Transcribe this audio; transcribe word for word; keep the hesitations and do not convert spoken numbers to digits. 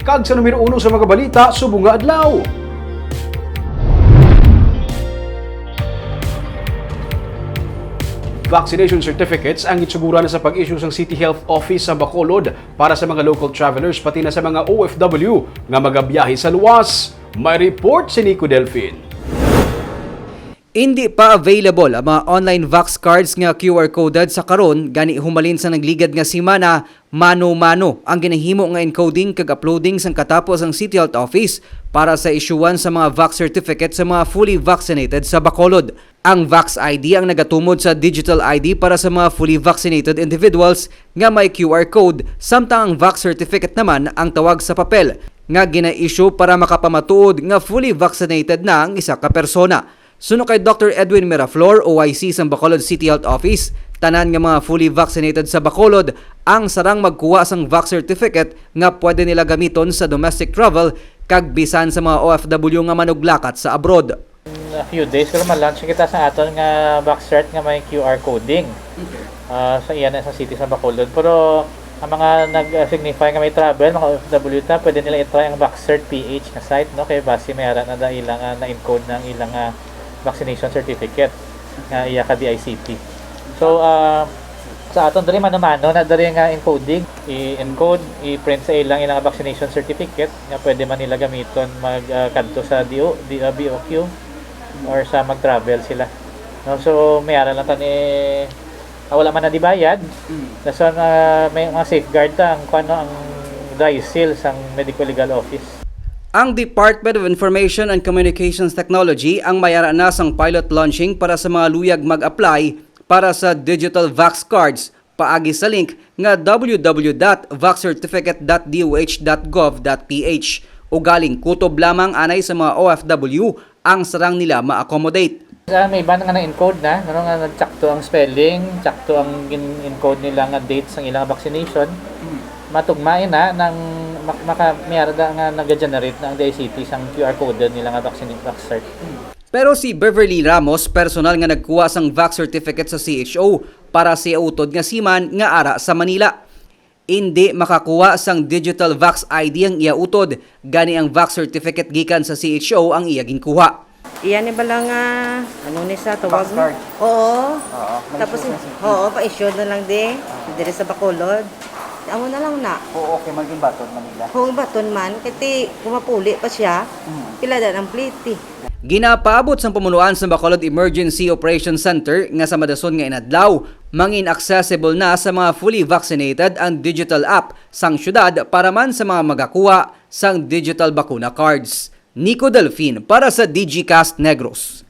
Kag sa numero uno sa mga balita subong nga adlaw. Vaccination certificates ang gitsugura na sa pag-issue sang City Health Office sa Bacolod para sa mga local travelers, pati na sa mga O F W nga magabiyahe sa luwas. May report si Nico Delfin. Indi pa available ang mga online Vax cards nga Q R coded sa karon, gani humalin sa nagligad nga semana, mano-mano ang ginahimo nga encoding kag uploading sang katapo sang City Health Office para sa isyuan sa mga Vax certificate sa mga fully vaccinated sa Bacolod. Ang Vax I D ang nagatumod sa digital I D para sa mga fully vaccinated individuals nga may Q R code, samtang ang Vax certificate naman ang tawag sa papel nga gina-issue para makapamatuod nga fully vaccinated na ang isa ka persona. Suno kay Doctor Edwin Miraflor, O I C sang Bacolod City Health Office, tanan nga mga fully vaccinated sa Bacolod ang sarang magkuha sang Vax certificate nga pwede nila gamiton sa domestic travel kag bisan sa mga O F W nga manuglakat sa abroad. In a few days, pero ma-launch kita sa aton nga Vax cert nga may Q R coding. Ah, sa iya na sa city sa Bacolod. Pero ang mga nag-signify nga may travel, mga O F W ta, pwede nila i-try ang Vax cert P H nga site, no? Kay basi may ara na da ilang, ah, na-encode na ang ilang, ah, vaccination certificate nga iya ka D I C P. So, ah, sa aton diri, mano-mano na diri nga encoding, i-encode, i-print sa ilang, ilang vaccination certificate nga pwede man nila gamiton mag, ah, kadto sa D O, D, ah, B O Q or sa mag-travel sila. No, so may ara lang ta ni, ah, wala man na dibayad. Mm. Dason, ah, may mga safeguard ta ang, kuwan, no, ang dry seal sang Medico Legal Office. Ang Department of Information and Communications Technology ang may ara na sang pilot launching para sa mga luyag mag-apply para sa digital Vax cards paagi sa link nga W W W dot vax certificate dot D O H dot gov dot P H. Ugaling kutob lamang anay sa mga O F W ang sarang nila ma-accommodate. Sa may iban nga na-encode na, ano nga nagtsakto ang spelling, tsakto ang gin-encode nila nga dates ang ilang vaccination, matugmai na nang mak-, maka-, may ara da nga nag-generate na ang D I C T sang Q R code nila nga vaccine, vax cert. Pero si Beverly Ramos, personal nga nagkuha sang vax certificate sa C H O para sa iya utod nga seaman nga ara sa Manila. Indi makakuha sang digital vax I D ang iya utod, gani ang vax certificate gikan sa C H O ang iya ginkuha. Iya ni bala nga, ano ni sa tawag Vax mo? Card. Oo. Oo, Tapos, ma-issue na sa oo, pa-issue na lang di. Diri sa Bacolod. Amo na lang na. Oo, okay, maging baton, Manila. Kung baton man, kay ti, kung mapuli pa siya, Mm. pila da ang pliti. Ginapaabot sang pamunuan sa Bacolod Emergency Operation Center nga sa madason nga inadlaw, mangin accessible na sa mga fully vaccinated ang digital app sang syudad para man sa mga magakuha sang digital bakuna cards. Nico Delfin para sa Digicast Negros.